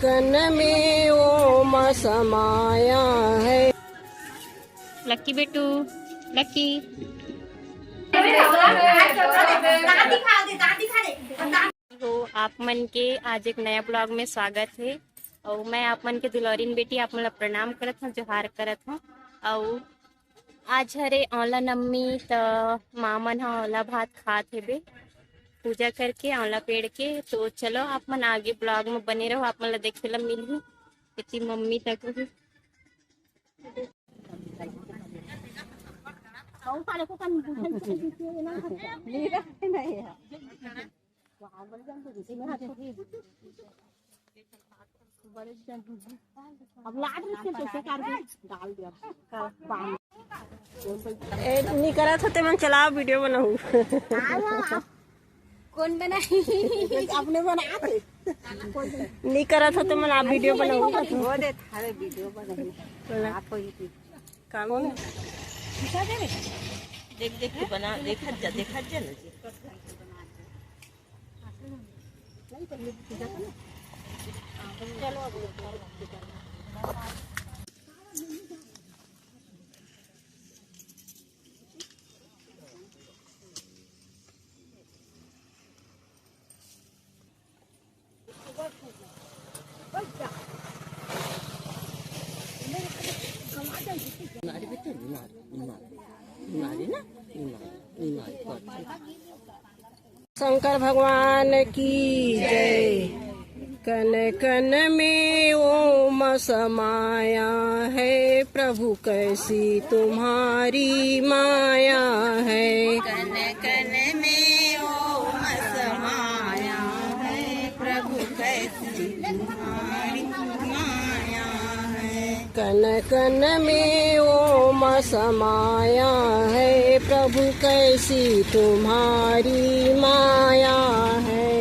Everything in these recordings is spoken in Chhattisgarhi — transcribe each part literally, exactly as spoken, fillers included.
कन में ओम समाया है। लक्की बेटू, लक्की। हो, आप मन के आज एक नया ब्लॉग में स्वागत है। और मैं आप मन के दुलौरिन बेटी आप मन ला प्रणाम करत हूँ, जोहार करत हूँ। और आज हरे औंला नवमी, त माँ मन ह औंला भात खात हेबे पूजा करके औंला पेड़ के। तो चलो, आप मन आगे ब्लॉग में बने रहो, आप मन ला देखे ला मिलही। इतनी मम्मी तक भी। अब लाट रही से कैसे करके डाल दिया। ए, नी करत होते मन चलाओ, वीडियो बनाऊ। कौन बनाई? अपने बना थे। नी करत होते मन आप वीडियो बनाऊ। वो दे थारे वीडियो बनाई। बोला। आप कोई थी। काम नहीं। देख देख के बना, देखत जा, देखत जा ना जी। शंकर भगवान की जय। कन कन में ओम समाया है, प्रभु कैसी तुम्हारी माया है। कन कन में ओम समाया है, प्रभु कैसी तुम्हारी माया है। कन कन में ओम समाया है, प्रभु कैसी तुम्हारी माया है।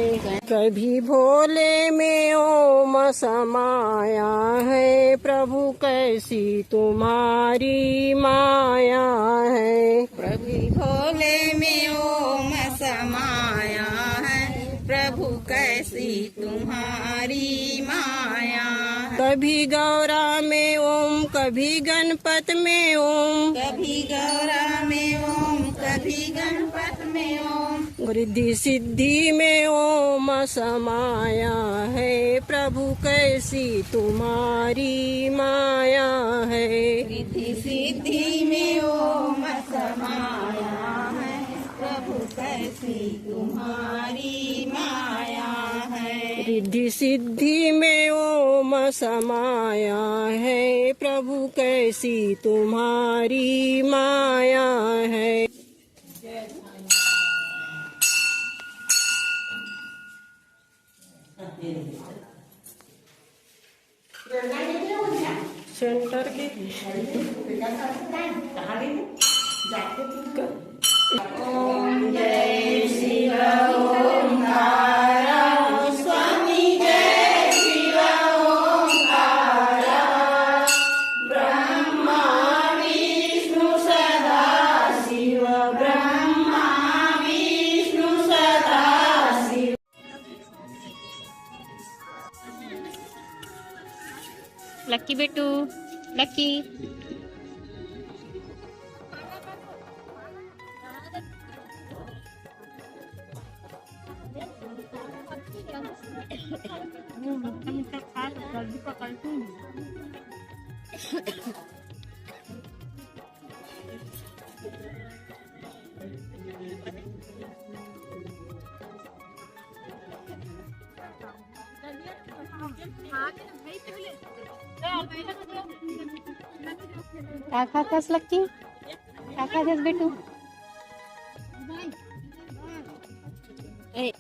कभी भोले में ओम समाया है, प्रभु कैसी तुम्हारी माया है। कभी भोले में ओम समाया है, प्रभु कैसी तुम्हारी माया है। कभी गौरा में ओम, कभी गणपत में ओम। कभी गौरा में ओम, कभी गणपत में ओम। रिद्धि सिद्धि में ओम समाया है, प्रभु कैसी तुम्हारी माया है। रिद्धि सिद्धि में ओम समाया है, प्रभु कैसी तुम्हारी माया है। रिद्धि सिद्धि में ओम समाया है, प्रभु कैसी तुम्हारी माया है। सेंटर के लक्की बेटू, लक्की। का खाथस लक्की? का खाथस बेटू? ए।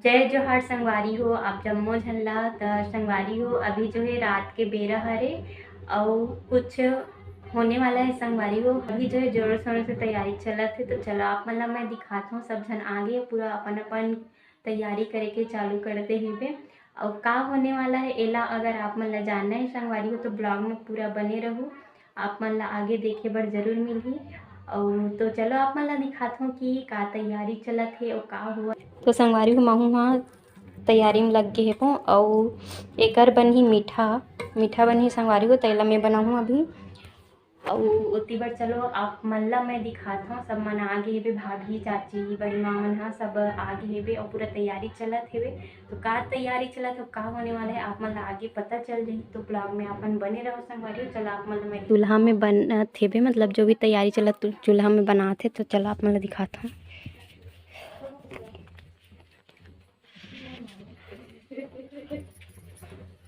जय जोहार संगवारी हो, आप जम्मो झन ला। त संगवारी हो, अभी जो है रात के बेरा हरे, अउ कुछ होने वाला है संगवारी हो। अभी जो है जोरों शोरों से तैयारी चलत है, तो चलो आप मन ला मैं दिखात हूँ। सब झन आगे पूरा अपन अपन तैयारी करे के चालू कर दे हेबे। अउ का होने वाला है एला अगर आप मन ला जानना है संगवारी हो, तो ब्लॉग में पूरा बने रहू, आप मन ला आगे देखे बर जरूर मिलही। अउ तो चलो आप मन ला दिखात हूँ कि का तैयारी चलत हे अउ का हुआ। तो संगवारी हो, महू हा तैयारी में लग गे हेबो। अउ एकर बनही मीठा, मीठा बनही संगवारी हो, तेला मैं बनाहूँ अभी। अउ ओती बर चलो आप मन ला मैं दिखात हूँ, सब मन आ गे हेबे, भाभी, चाची, बड़ी माँ मन हा सब आ गे हेबे अउ पूरा तैयारी चलत हेबे। तो का तैयारी चलत हे, का होने वाला है, आप मन ला आगे पता चल जाही। तो ब्लॉग में अपन बने रहो संगवारी हो। चलो आप मन ला मैं दूल्हा में बनत हेबे, मतलब जो भी तैयारी चलत चूल्हा में बनात हे, तो चलो आप मन ला दिखात हूँ।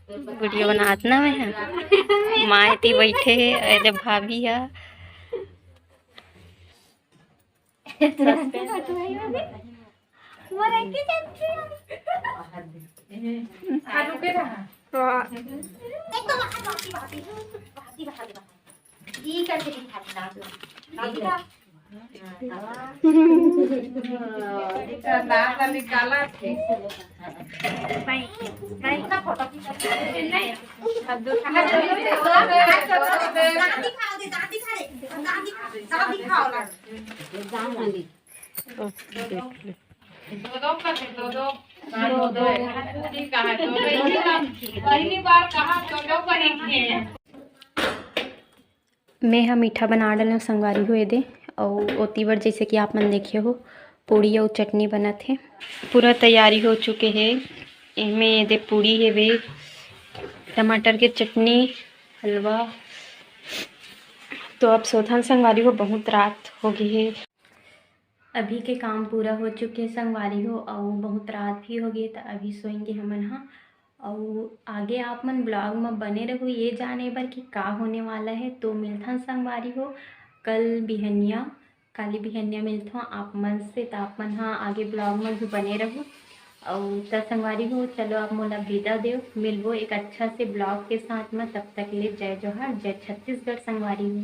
वीडियो बनात ना मैं ह। माँ एती बैठे हे, एदे भाभी ह। पहली बार कहा तो लोग बनी है। मैं ह मीठा बना डालेंव संगवारी हो एदे, अउ ओती बर जैसे कि आप मन देखे हो, पूड़ी अउ चटनी बनत हे। पूरा तैयारी हो चुके हे। एमे एदे पूड़ी हेवे, टमाटर के चटनी, हलवा। तो अब सोथन संगवारी हो, बहुत रात हो गे हे। अभी के काम पूरा हो चुके हे संगवारी हो, अउ बहुत रात भी हो गे, त अभी सोएंगे हमन ह। अउ आगे आप मन ब्लॉग म बने रहू ये जाने बर कि का होने वाला है। तो मिलथन संगवारी हो कल बिहनिया, काली बिहनिया मिलथों आप मन से। त आप मन ह आगे ब्लॉग म भी बने रहू। अउ त संगवारी हो, चलो आप मोला विदा देव, मिलबो एक अच्छा से ब्लॉग के साथ म। तब तक ले जय जोहार, जय छत्तीसगढ़ संगवारी हो।